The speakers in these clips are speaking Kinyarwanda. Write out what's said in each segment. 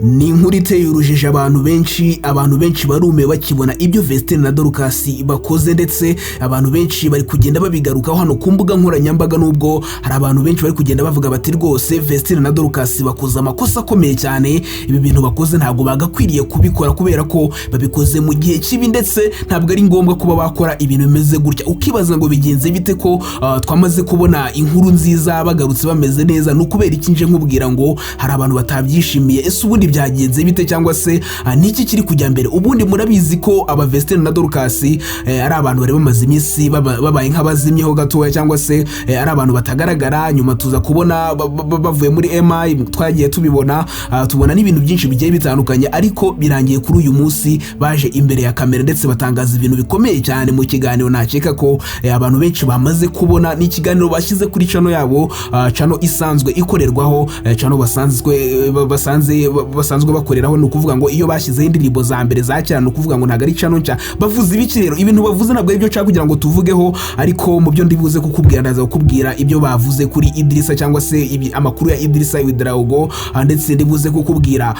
Ni inkuru iteye urujijo. Abantu benshi barumiwe bakibona ibyo Vestine na Dorcas bakoze, ndetse abantu benshi bari kugenda babigarukaho hano ku mbuga nkoranyambaga, nubwo hari abantu benshi bari kugenda bavuga bati: "Rwose Vestine na Dorcas bakoze amakosa akomeye cyane. Ibi bintu bakoze ntabwo bagakwiriye kubikora kubera ko babikoze mu gihe kibi, ndetse ntabwo ari ngombwa kuba bakora ibintu bimeze gutya." Ukibaza ngo bigenze bite ko twamaze kubona inkuru nziza, bagarutse bameze neza? Ni ukubera iki nje nkubwira ngo hari abantu batabyishimiye? Ese ubundi byagenze bite, cyangwa se niki kiri kujya mbere? Ubundi murabizi ko aba Vestine na Dorcas ari abantu bari bamaze iminsi babaye nk'abazimyeho gatoya, cyangwa se ari abantu batagaragara. Nyuma tuza kubona bavuye muri MI, twagiye tubibona, tubona n'ibintu byinshi bigiye bitandukanye. Ariko birangiye kuri uyu munsi baje imbere ya kamera, ndetse batangaza ibintu bikomeye cyane mu kiganiro nakeka ko abantu benshi bamaze kubona. Ni ikiganiro bashyize kuri channel yabo, channel isanzwe ikorerwaho, channel basanzwe bakoreraho. Ni ukuvuga ngo iyo bashyizeho indirimbo za mbere za kera, ni ukuvuga ngo ntabwo ari channel nshya. Bavuze ibiki rero? Ibintu bavuze ntabwo ari byo nshaka kugira ngo tuvugeho, ariko mu byo ndibuze kukubwira, ndaza kukubwira ibyo bavuze kuri Idrissa, cyangwa se amakuru ya Idrissa Ouedraogo, ndetse ndibuze kukubwira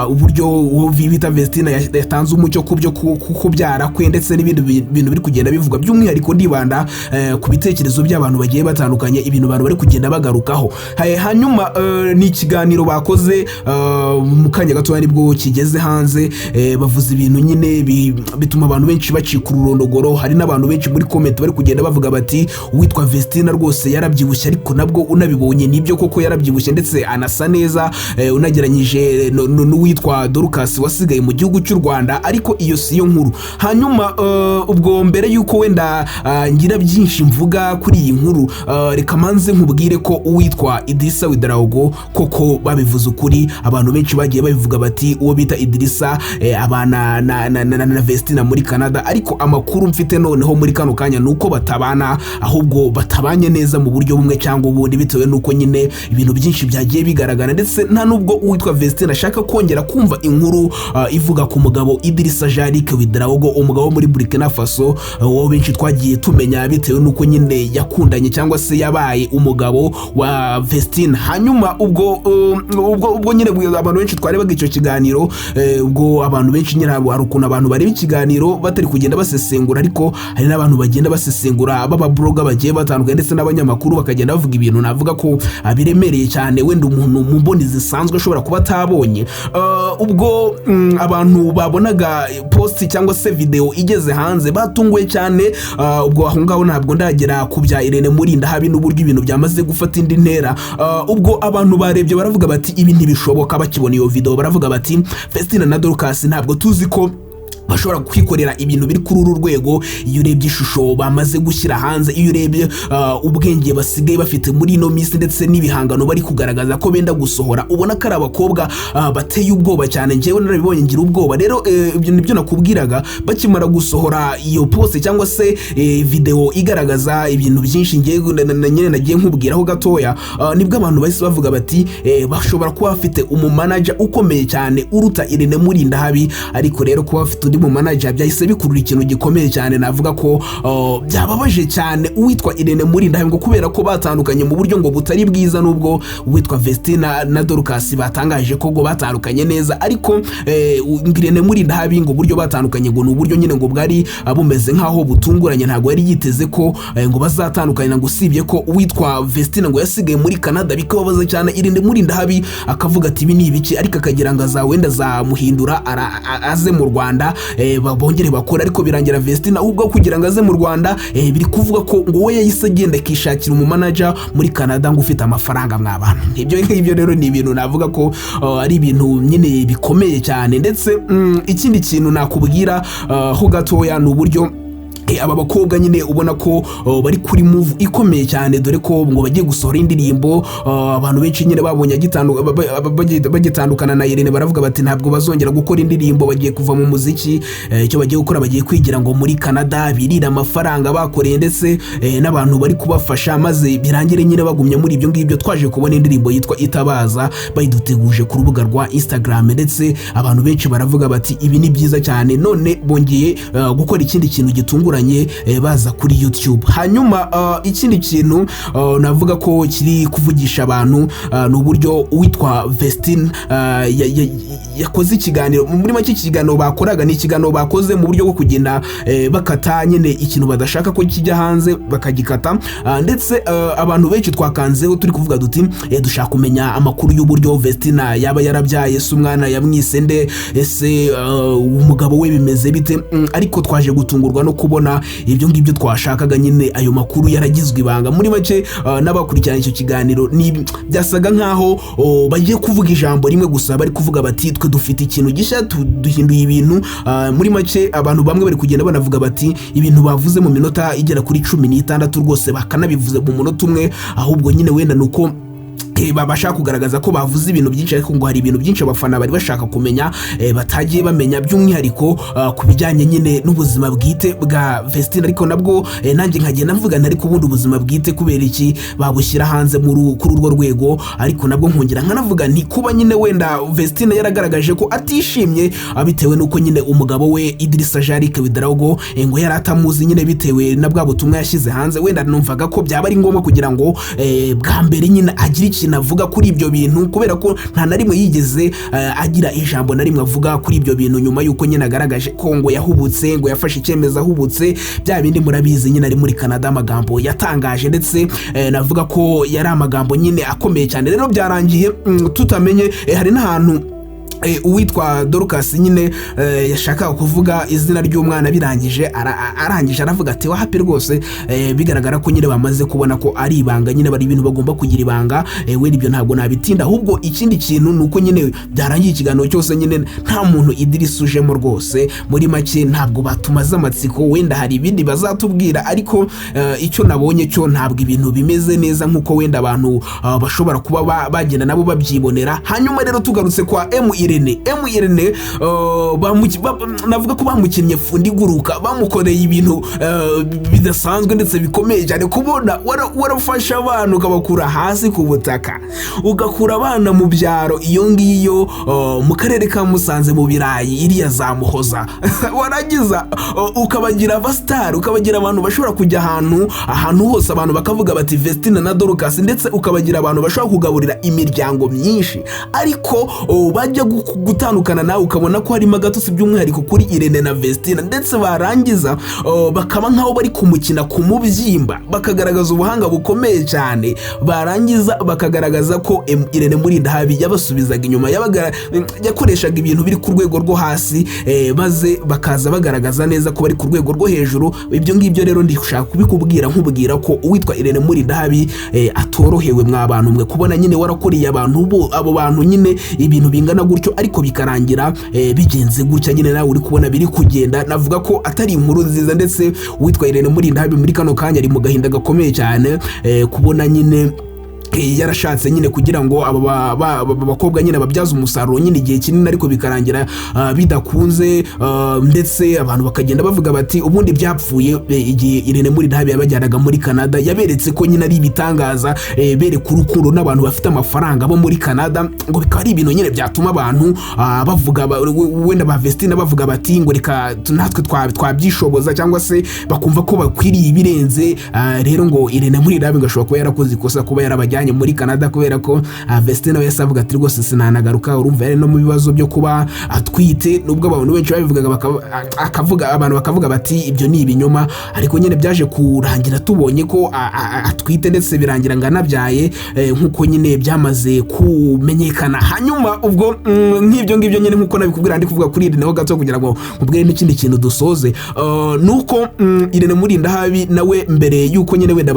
uburyo uwo bita Vestine yatanze umucyo ku byo kubyara kwe, ndetse n'ibindi bintu biri kugenda bivugwa. By'umwihariko ndibanda ku bitekerezo by'abantu bagiye batandukanye, ibintu abantu bari kugenda bagarukaho. Hanyuma ni ikiganiro bakoze mu kanya gatoya nibwo kigeze hanze. Bavuze ibintu nyine bituma abantu benshi bacika ururondogoro. Hari n'abantu benshi muri comment bari kugenda bavuga bati: "Uwitwa Vestina rwose yarabyibushye." Ariko nabwo unabibonye, nibyo koko yarabyibushye, ndetse anasa neza unageranyije n'uwitwa Dorcas wasigaye mu gihugu cy'u Rwanda. Ariko iyo si yo nkuru. Hanyuma ubwo mbere y'uko wenda ngira byinshi mvuga kuri iyi nkuru, reka manze nkubwire ko uwitwa Idrissa Ouedraogo koko babivuze ukuri. Abantu benshi bagiye babivuga bati: "Uwo bita Idrissa abana na Vestina muri Canada." Ariko amakuru mfite noneho muri kano kanya ni uko batabana, ahubwo batabanye neza mu buryo bumwe cyangwa ubundi, bitewe n'uko nyine ibintu byinshi byagiye bigaragara, ndetse nta nubwo uwitwa Vestina ashaka kongera kumva inkuru ivuga ku mugabo Idrissa Jean-Luc Ouedraogo, umugabo wo muri Burkina Faso, uwo benshi twagiye tumenya bitewe n'uko nyine yakundanye cyangwa se yabaye umugabo wa Vestine. Hanyuma ubwo nyine abantu benshi twarebaga icyo kiganiro, ubwo abantu benshi nyine hari ukuntu abantu bareba ikiganiro batari kugenda basesengura, ariko hari n'abantu bagenda basesengura b'aba blogger bagiye batandukanye, ndetse n'abanyamakuru bakagenda bavuga ibintu navuga ko biremereye cyane, wenda umuntu mu mboni zisanzwe ashobora kuba atabonye. Ubwo abantu babonaga post cyangwa se video igeze hanze batunguwe cyane. Ubwo aho ngaho ntabwo ndagera ku bya Irene Murindahabi n'uburyo ibintu byamaze gufata indi ntera. Ubwo abantu barebye baravuga bati: "Ibi ntibishoboka." Bakibona iyo video baravuga bati: "Festina na Dorcas ntabwo tuzi ko bashobora kwikorera ibintu biri kuri uru rwego." Iyo urebye ishusho bamaze gushyira hanze, iyo urebye ubwenge basigaye bafite muri ino minsi, ndetse n'ibihangano bari kugaragaza ko benda gusohora, ubona ko ari abakobwa bateye ubwoba cyane. Njyewe narabibonye ngira ubwoba. Rero ibyo nibyo nakubwiraga. Bakimara gusohora iyo post cyangwa se video igaragaza ibintu byinshi ngiye nyine nagiye nkubwiraho gatoya, nibwo abantu bahise bavuga bati: "Bashobora kuba bafite umumanager ukomeye cyane uruta Irene Murindahabi." Ariko rero kuba bafite undi mu manager byahise bikurura ikintu gikomeye cyane. Navuga ko byababaje cyane uwitwa Irene Murindahabi, ngo kubera ko batandukanye mu buryo ngo butari bwiza, nubwo uwitwa Vestina na Dorcas batangaje ko ngo batandukanye neza. Ariko Irene Murindahabi ngo uburyo batandukanye ngo ni uburyo nyine ngo bwari bumeze nk'aho butunguranye. Ntabwo yari yiteze ko ngo bazatandukanye, ngo usibye ko uwitwa Vestina ngo yasigaye muri Canada, bikababaza cyane Irene Murindahabi, akavuga ati: "Ibi ni ibiki?" Ariko akagira ngo aza wenda azamuhindura aze mu Rwanda, bongere bakore. Ariko birangira Vestina ubwo kugira ngo aze mu Rwanda, biri kuvuga ko ngo we yahise agenda akishakira umumanager muri Canada ngo ufite amafaranga. Mw'abantu, ibyo ngibyo rero ni ibintu navuga ko ari ibintu nyine bikomeye cyane. Ndetse ikindi kintu nakubwira ho gatoya ni uburyo aba bakobwa nyine ubona ko bari kuri move ikomeye cyane, dore ko ngo bagiye gusohora indirimbo. Abantu benshi nyine babonye bagitandukana na Irene baravuga bati: "Ntabwo bazongera gukora indirimbo, bagiye kuva mu muziki. Icyo bagiye gukora, bagiye kwigira ngo muri Canada birira amafaranga bakoreye, ndetse n'abantu bari kubafasha, maze birangire nyine bagumye muri ibyo ngibyo." Twaje kubona indirimbo yitwa Itabaza bayiduteguje ku rubuga rwa Instagram, ndetse abantu benshi baravuga bati: "Ibi ni byiza cyane." None bongeye gukora ikindi kintu gitunguranye. bitunguranye baza kuri YouTube. Hanyuma ikindi kintu navuga ko kiri kuvugisha abantu ni uburyo uwitwa Vestine yakoze ikiganiro. Muri make, iki kiganiro bakoraga ni ikiganiro bakoze mu buryo bwo kugenda bakata nyine ikintu badashaka ko kijya hanze bakagikata. Ndetse abantu benshi twakanzeho turi kuvuga duti dushaka kumenya amakuru y'uburyo Vestina yaba yarabyaye, ese umwana yamwise nde, ese umugabo we bimeze bite? Ariko twaje gutungurwa no kubona ibyo ngibyo twashakaga nyine, ayo makuru yaragizwe ibanga. Muri make, n'abakurikirana icyo kiganiro ni byasaga nkaho bagiye kuvuga ijambo rimwe gusa, bari kuvuga bati twe dufite ikintu gishya, duhinduye ibintu. Muri make, abantu bamwe bari kugenda banavuga bati ibintu bavuze mu minota igera kuri 16 rwose bakanabivuze mu munota umwe, ahubwo nyine wenda ni uko babasha kugaragaza ko bavuze ibintu byinshi, ariko ngo hari ibintu byinshi abafana bari bashaka kumenya batagiye bamenya, by'umwihariko ku bijyanye nyine n'ubuzima bwite bwa Vestine. Ariko nabwo nanjye nkagenda mvuga nti ariko ubundi ubuzima bwite kubera iki babushyira hanze kuri urwo rwego? Ariko nabwo nkongera nkanavuga nti kuba nyine wenda Vestine yaragaragaje ko atishimye bitewe n'uko nyine umugabo we Idrissa Jarick Ouedraogo ngo yari atamuzi nyine bitewe na bwa butumwa yashyize hanze, wenda numvaga ko byaba ari ngombwa kugira ngo bwa mbere nyine agire ikintu avuga kuri ibyo bintu, kubera ko nta na rimwe yigeze agira ijambo na rimwe avuga kuri ibyo bintu nyuma y'uko nyine agaragaje ko ngo yahubutse, ngo yafashe icyemezo ahubutse, bya bindi murabizi nyine ari muri Canada, amagambo yatangaje ndetse navuga ko yari amagambo nyine akomeye cyane. Rero byarangiye tutamenye. Hari n'ahantu uwitwa Dorcas nyine yashakaga kuvuga izina ry'umwana, birangije arangije aravuga ati wahapi rwose. Bigaragara ko nyine bamaze kubona ko ari ibanga nyine, bari ibintu bagomba kugira ibanga. Wenda ibyo ntabwo nabitinda, ahubwo ikindi kintu ni uko nyine byarangiye ikiganiro cyose nyine nta muntu Idris ujemo rwose. Muri make, ntabwo batumaze amatsiko, wenda hari ibindi bazatubwira, ariko icyo nabonye cyo ntabwo ibintu bimeze neza nk'uko wenda abantu bashobora kuba bagenda nabo babyibonera. Hanyuma rero tugarutse kwa M Irene, M Irene navuga ko bamukinnye fundi iguruka, bamukoreye ibintu bidasanzwe ndetse bikomeye cyane. Kubona warafashe abana ukabakura hasi ku butaka, ugakura abana mu byaro iyo ngiyo mu karere ka Musanze, mu birayi iriya za Muhoza, warangiza ukabagira abasitari, ukabagira abantu bashobora kujya ahantu hose, abantu bakavuga bati Vestine na Dorcas, ndetse ukabagira abantu bashobora kugaburira imiryango myinshi, ariko bajya gutandukana nawe ukabona ko harimo agatotsi, by'umwihariko kuri Irene na Vestine, ndetse barangiza bakaba nk'aho bari kumukina ku mubyimba, bakagaragaza ubuhanga bukomeye cyane, barangiza bakagaragaza ko Irene Murindahabi yabasubizaga inyuma, yakoreshaga ibintu biri ku rwego rwo hasi, maze bakaza bagaragaza neza ko bari ku rwego rwo hejuru. Ibyo ngibyo rero ndishaka kubikubwira nkubwira ko uwitwa Irene Murindahabi atorohewe mwa bantu mwe, kubona nyine warakoreye abantu bo abo bantu nyine ibintu bingana gutyo, ariko bikarangira bigenze gutya nyine nawe uri kubona biri kugenda. Navuga ko atari inkuru nziza, ndetse uwitwa Irene Murindahabi muri kano kanya ari mu gahinda gakomeye cyane, kubona nyine yarashatse nyine kugira ngo aba bakobwa nyine babyaze umusaruro nyine igihe kinini, ariko bikarangira bidakunze. Ndetse abantu bakagenda bavuga bati ubundi byapfuye igihe Irene Murindahabi yabajyanaga muri Canada, yaberetse ko nyine ari ibitangaza, bereka urukundo n'abantu bafite amafaranga bo muri Canada, ngo bikaba ari ibintu nyine byatuma abantu bavuga wenda ba Vestine bavuga bati ngo reka natwe twabyishoboza, cyangwa se bakumva ko bakwiriye ibirenze. Rero ngo Irene Murindahabi ngo ashobora kuba yarakoze ikosa kuba yarabajyanye muri Canada, kubera ko Vestine we yahise avuga ati rwose sinanagaruka. Urumva yari no mu bibazo byo kuba atwite, nubwo abantu benshi babivugaga akavuga, abantu bakavuga bati ibyo ni ibinyoma, ariko nyine byaje kurangira tubonye ko atwite, ndetse birangira ngo anabyaye, nk'uko nyine byamaze kumenyekana. Hanyuma ubwo nk'ibyo ngibyo nyine nk'uko nabikubwira, ndi kuvuga kuri Irene ho gato kugira ngo nkubwire n'ikindi kintu dusoze, nuko Irene Murindahabi nawe mbere y'uko nyine wenda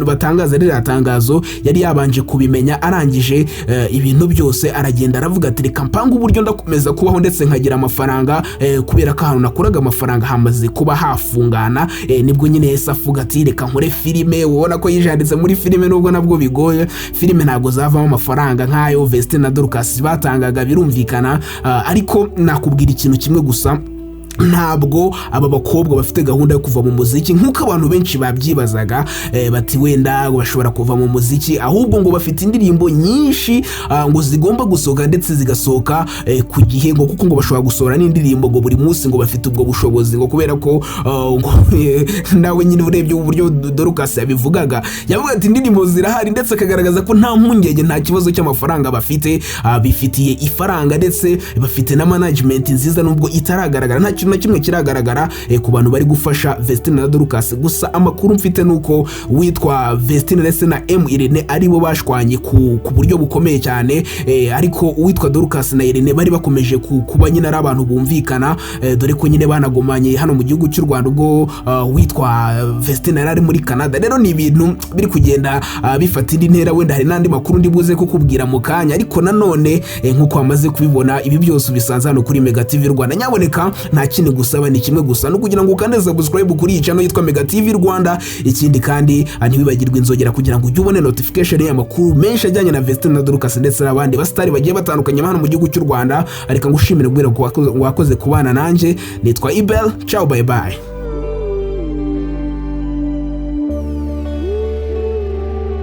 batangaza ririya tangazo yari yabanje kubimenya, arangije ibintu byose aragenda aravuga ati reka mpange uburyo ndakomeza kubaho ndetse nkagira amafaranga, kubera ko ahantu nakuraga amafaranga hamaze kuba hafungana. Nibwo nyine yahise avuga ati reka nkore filime. Ubona ko yijanditse muri filime, nubwo nabwo bigoye, filime ntabwo zavamo amafaranga nk'ayo Vestine na Dorcas batangaga, birumvikana. Ariko nakubwira ikintu kimwe gusa. Ntabwo aba bakobwa bafite gahunda yo kuva mu muziki nk'uko abantu benshi babyibazaga, bati wenda bashobora kuva mu muziki, ahubwo ngo bafite indirimbo nyinshi ngo zigomba gusohoka ndetse zigasohoka ku gihe, ngo kuko ngo bashobora gusohora n'indirimbo ngo buri munsi, ngo bafite ubwo bushobozi, ngo kubera ko ngo nawe nyine urebye uburyo Dorcas yabivugaga, yavuga ati indirimbo zirahari, ndetse akagaragaza ko nta mpungenge, nta kibazo cy'amafaranga bafite, bifitiye ifaranga ndetse bafite na management nziza nubwo itaragaragara. Nta kintu na kimwe kiragaragara ku bantu bari gufasha Vestine na Dorcas. Gusa amakuru mfite nuko witwa Vestine ndetse na M Irene aribo bashwanye ku buryo bukomeye cyane, ariko uwitwa Dorcas na Irene bari bakomeje kuba nyine ari abantu bumvikana, dore ko nyine banagumanye hano mu gihugu cy'u Rwanda ubwo witwa Vestine yari ari muri Canada. Rero ni ibintu biri kugenda bifata indi ntera. Wenda hari n'andi makuru ndi buze kukubwira mu kanya, ariko nanone nk'uko wamaze kubibona, ibi byose ubisanze hano kuri Mega TV Rwanda. Nyaboneka nta kindi gusaba, ni kimwe gusa, no kugira ngo ukande subscribe kuri iyi channel yitwa Mega TV Rwanda. Ikindi kandi ntiwibagirwe inzogera kugira ngo ujye ubone notification y'amakuru menshi ajyanye na Vestine na Dorcas ndetse n'abandi basitari bagiye batandukanye hano mu gihugu cy'u Rwanda. Reka ngushimire kubera ko wakoze kubana nanjye. Nitwa Ibel. Ciao, bye bye.